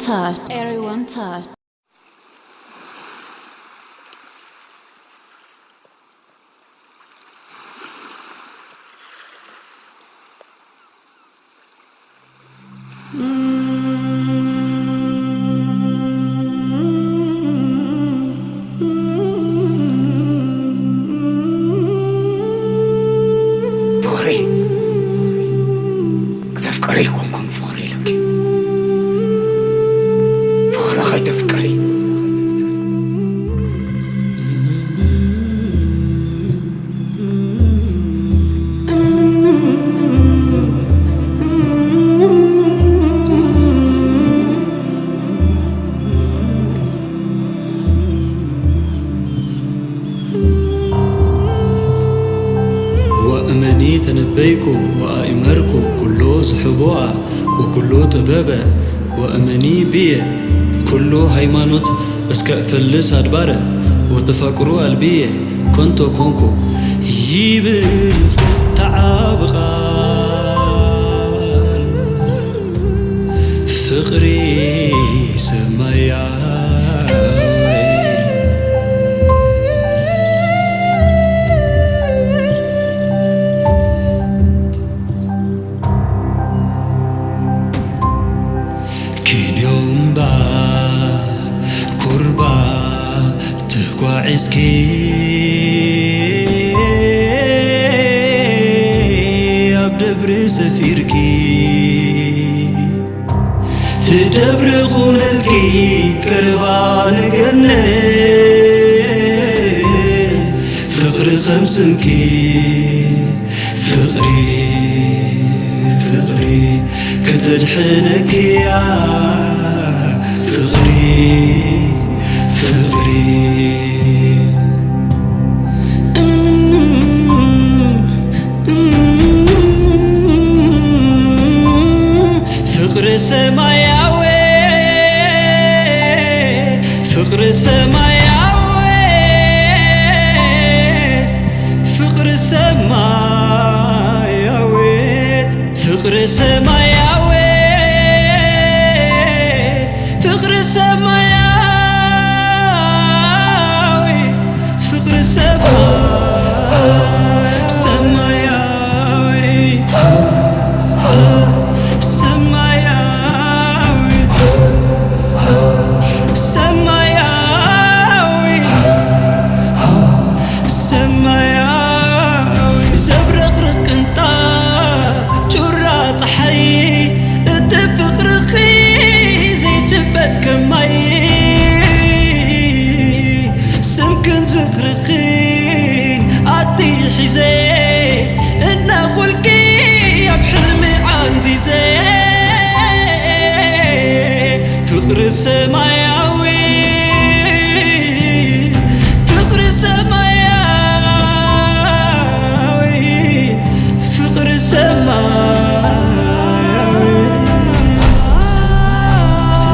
touch. Everyone touch. ፍቕሪ ክተፍቅሪ ኣይኮንኩን ፍቕሪ ኢለኪ። ፍቕሪ ከይተፍቅሪ። ወእመኒ ተነበይኩ ወኣእመርኩ ኩሎ ዝሕቦኣ ወኩሎ ጥበበ ወእመኒ ብየ ኩሎ ሃይማኖት እስከ እፈልስ ኣድባረ ወተፋቅሩ ኣልብየ ኮንቶ ኮንኩ ይብል ተዓብ ቓል ፍቕሪ ሰማያዊ። ኪንዮምባ ኩርባ ተጓዒዝኪ ኣብ ደብሪ ሰፊርኪ ትደብሪ ኹነልኪ ቀረባ ንገነት ፍቕሪ ከም ስምኪ ፍቕሪ ፍቕሪ ከተድሕነኪያ ፍቕሪ ፍቕሪ ፍቕሪ ሰማያዊ ፍቕሪ ሰማያዊ ፍቕሪ ሰማያዊ ፍቕሪ ሰማያዊ ፍቕሪ ሰማያዊ ፍቕሪ ሰማያዊ ሰማያዊ ሰማያዊ ሰማያዊ ዘብረቕርቕ ቅንጣብ ጩራ ጸሓይ እቲ ፍቕርኺ ዘይጭበጥ ከማይ ስምክን ዝኽርኽን ኣትሒዘ እናኾልኪ ኣብ ሕልሚ ዓንዚዘ ፍቕሪ ሰማያዊ ፍቕሪ ሰማያዊ ፍቕሪ ሰማያዊ ሰማያዊ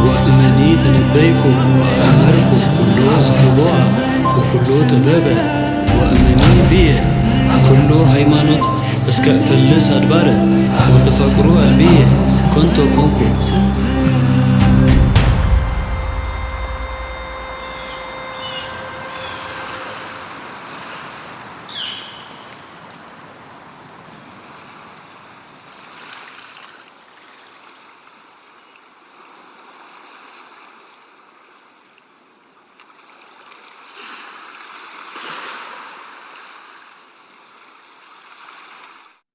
ወእመኒ ተነበይኩ ወኣእመርኩ ኩሎ ዝሕቦኣ ወኩሎ ጥበበ ወእመኒ ብየ ኩሎ ሃይማኖት እስከ እፈልስ ኣድባረ ወተፋቅሩ ኣልብየ ኮንቶ ኮንኩ።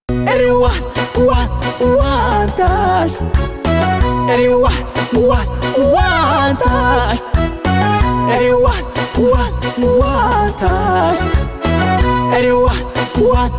Everyone, one, one time. Everyone, one, one time. Everyone, one, one time. Everyone, one,